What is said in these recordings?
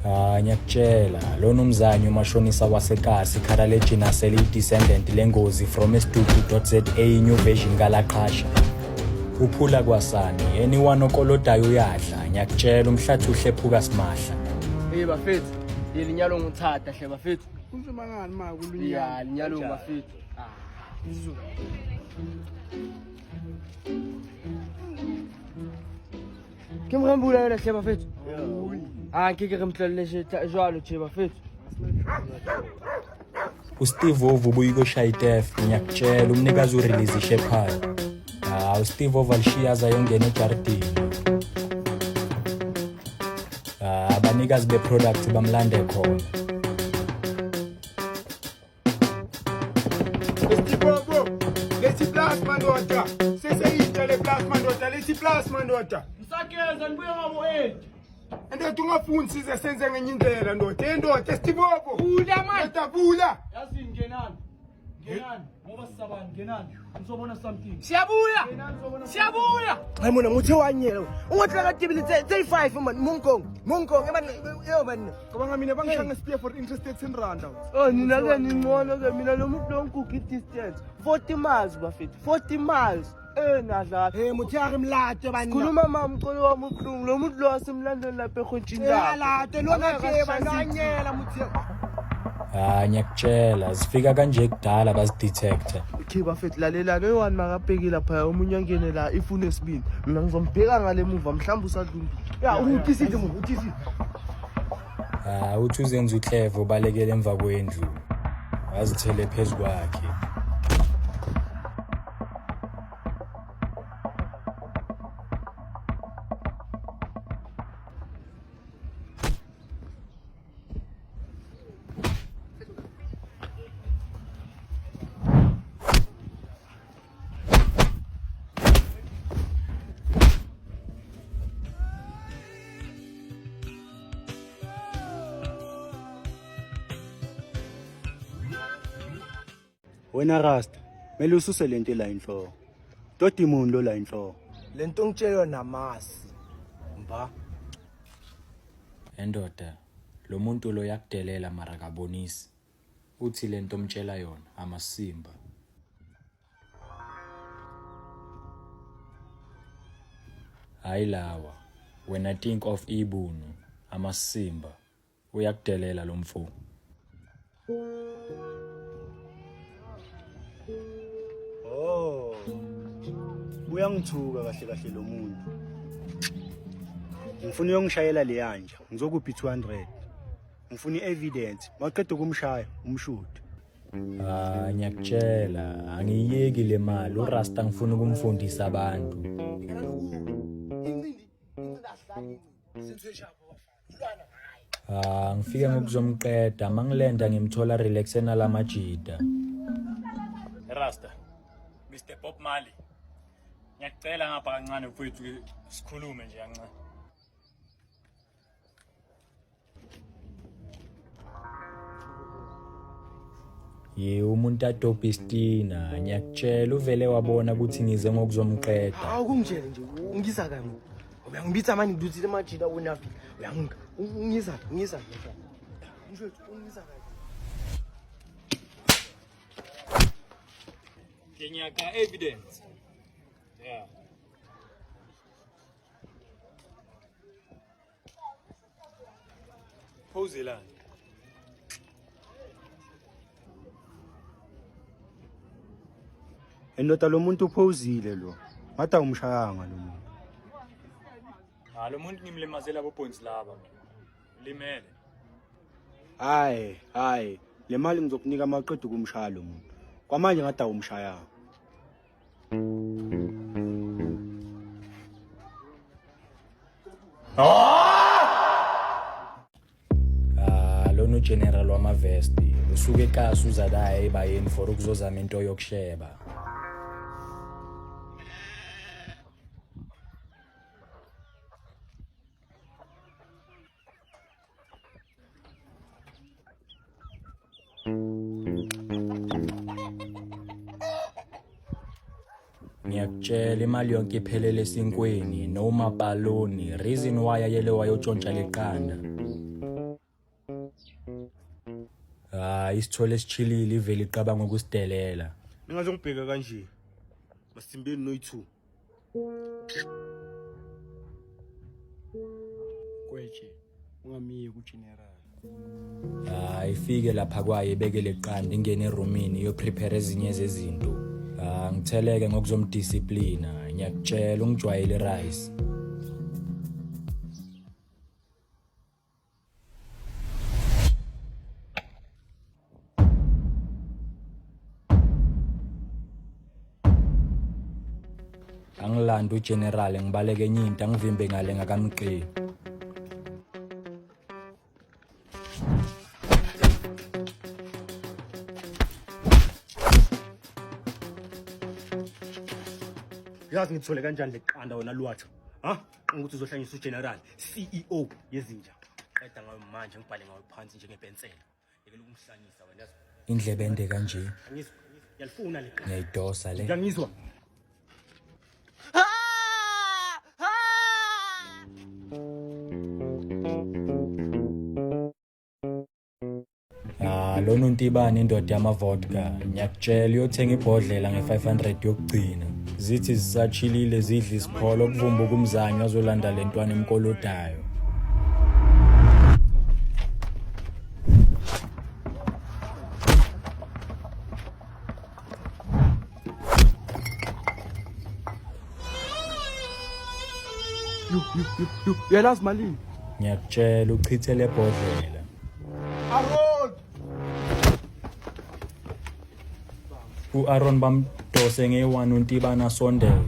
Ah ngiyakutshela lona umzanyo umashonisa wasekasi Kharalejina seliyi-descendant lengozi from esidudu.za new version kalaqhasha uphula kwasani anyone okolodayo uyadla ngiyakutshela umhlathi uhlephuka simahla. Hey bafethu, yelinyalo ngithata hle bafethu. Kunzima ngani ma kulunyalo? Ya, linyalo bafethu. Ah. Ke mo rambula yona hle bafethu. Ah, ke ke re mtlelle jwalo tje bafethu. USteve Ovo ubuye ukuyoshaya itef ngiyakutshela umnikazi urelease ishephaya. Ah uSteve Ovo alishiya aze ayongena ejaridini. Ah abanikazi beproduct bamlande khona. Estibobo, lethi plus mandoda. Seseyintsha le plus mandoda, lethi plus mandoda. Ngisageza nibuye ngabo 8. Ndoda ungafuni size senze ngenye indlela ndoda. Hey ndoda, Estibobo. Vula man. Ndoda vula. Yazi ngenani. Ngenani ngoba sisabani ngenani. Ngizobona something. Siyabuya. Siyabuya. Hayi mona nguthe wanyela. Ungathi ka tibili tse 5 man Mongkong. Mongkong man yo man. Cabanga mina bangishaya ngespear for interest at 10 rand. Oh nina ke ningcono ke mina lo muntu lo ngiguga i-distance 40 miles bafethu 40 miles eh nadlala. Hey motho ya re mlate banna. Khuluma mama umcolo wami ubuhlungu lo muntu lo asimlandeli lapha ehontshini Eh late lona ke bananyela motho. Ah ngiyakutshela zifika kanje kudala bazidetector. Okay bafethu lalelani oyi-one makabheke laphaya omunye angene la ifune esibili mina ngizombheka ngale muva mhlawumbe usadlumbile Ya utisile mo utisile. Ah uthi uzenza uclever ubalekele emva kwendlu. Wazithele phezu kwakhe. Wena Rasta, mele ususe lento la inhloko. Toti muni lo la inhloko. Lento ngitshela yona masi. Mba. Endoda, lo muntu lo yakudelela mara kabonisi. Uthi lento omtshela yona amasimba. Hayi lawa. Wena think of ibunu, amasimba. Uyakudelela lo mfo. Oh. Uyangithuka kahle kahle lo muntu. Ngifuna uyongishayela leyanja, ngizokuphi 200. Ngifuna i-evidence. Mawuqeda ukumshaya, umshude. Ah ngiyakutshela, angiyiyeki le mali. URasta ngifuna ukumfundisa abantu. Ah ngifike ngokuzomqeda, mangilenda ngimthola relax enalamajida. Rasta, Mr Bob Marley. Ngiyakucela ngapha kancane mfowethu sikhulume nje kancane. Ye umuntu adobhe istina, ngiyakutshela uvele wabona ukuthi ngize ngokuzomqeda. Hawu kungitshele nje ungisa kami. Uyangibitha manje ngiduthile emajita unafika. Uyangika. Ungisa, ungisa. Mfethu ungisa kami. Ke nyaka evidence. Yeah. Phozelani. Endoda lo muntu uphozile lo. Ngathi awumshayanga lo muntu. Ha lo muntu ngimlimazela bobhonsi laba. Limele. Hayi, hayi. Le mali ngizokunika maqeda ukumshaya lo muntu. Kwamanje ngathi awumshayanga. Ah lona ugeneral wamavesti usuke ekasi uzalaya ebayeni for ukuzozama into yokusheba. Ngiyakutshela imali yonke iphelele esinkweni noma baloni reason why ayele wayotshontsha leqanda. Hayi isithole esichilile ivele iqabanga ukusidelela. Ningazongibheka kanje. Masimbeni noyi-2. Kweche ungamiye ku-general. Hayi ifike lapha kwayo ibeke leqanda ingene erumini iyo-prepare ezinye zezinto. Ah ngitheleke ngokuzomdisciplina ngiyakutshela ungijwayele rice. Angilanda uGeneral ngibaleke enye into angivimbe ngale ngakamqi. Yazi ngithole kanjani leqanda wena lwatha? Ha? Ukuthi uzohlanyisa uGeneral CEO yezinja. Qeda ngayo manje ngibhale ngayo phansi njengepensela. Yekela ukungihlanyisa wena yazi. Indlebe ende kanje. Angizwa. Ngiyalifuna leqanda. Ngiyayidosa le. Ngiyangizwa. Ah lona uNtibane indoda yama-vodka. Ngiyakutshela uyothenga ibhodlela nge-500 yokugcina. Zithi zisachilile zidla isipholo kuvumba ukumzanywa azolanda le ntwana emkolodayo. Yu yu yu yu uyalazi malini? Ngiyakutshela uchithe le bhodlela. Aaron! U-Aaron bamdose nge-1 uNtibane asondele.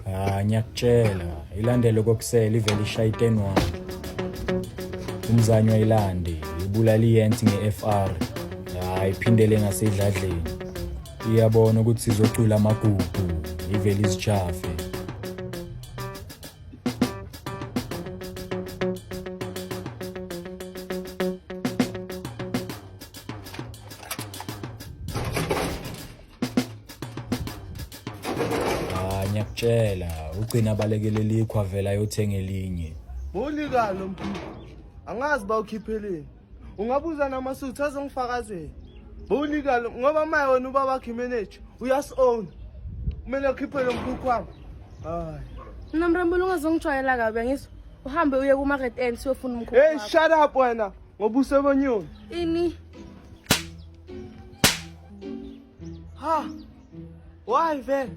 Ah ngiyakutshela ilandele kokusela ivele ishaye 10-1. Umzanywa ilande ibulala iyensi nge-FR. Hayi iphindele ngasedladleni. Iyabona ukuthi sizocula amagugu ivele izichafe. Ah ngiyakutshela ugcina abalekele likhwa vela ayothenga elinye. Bowulikalo mkhulu. Angazi bawukhipheleni. Ungabuza namasuthu azongifakazela. Bowulikalo ngoba maye wena ubaba wakhe manager uyasi-own. Kumele ukhiphe lo mkhukhu wami. Hayi. Mina Mrambula ungazongijwayela kabi angizwa. Uhambe uye kuma-red end siyofuna umkhukhu Hey wakho. shut up wena ngoba usebonyoni. Ini? Ha. Why vele?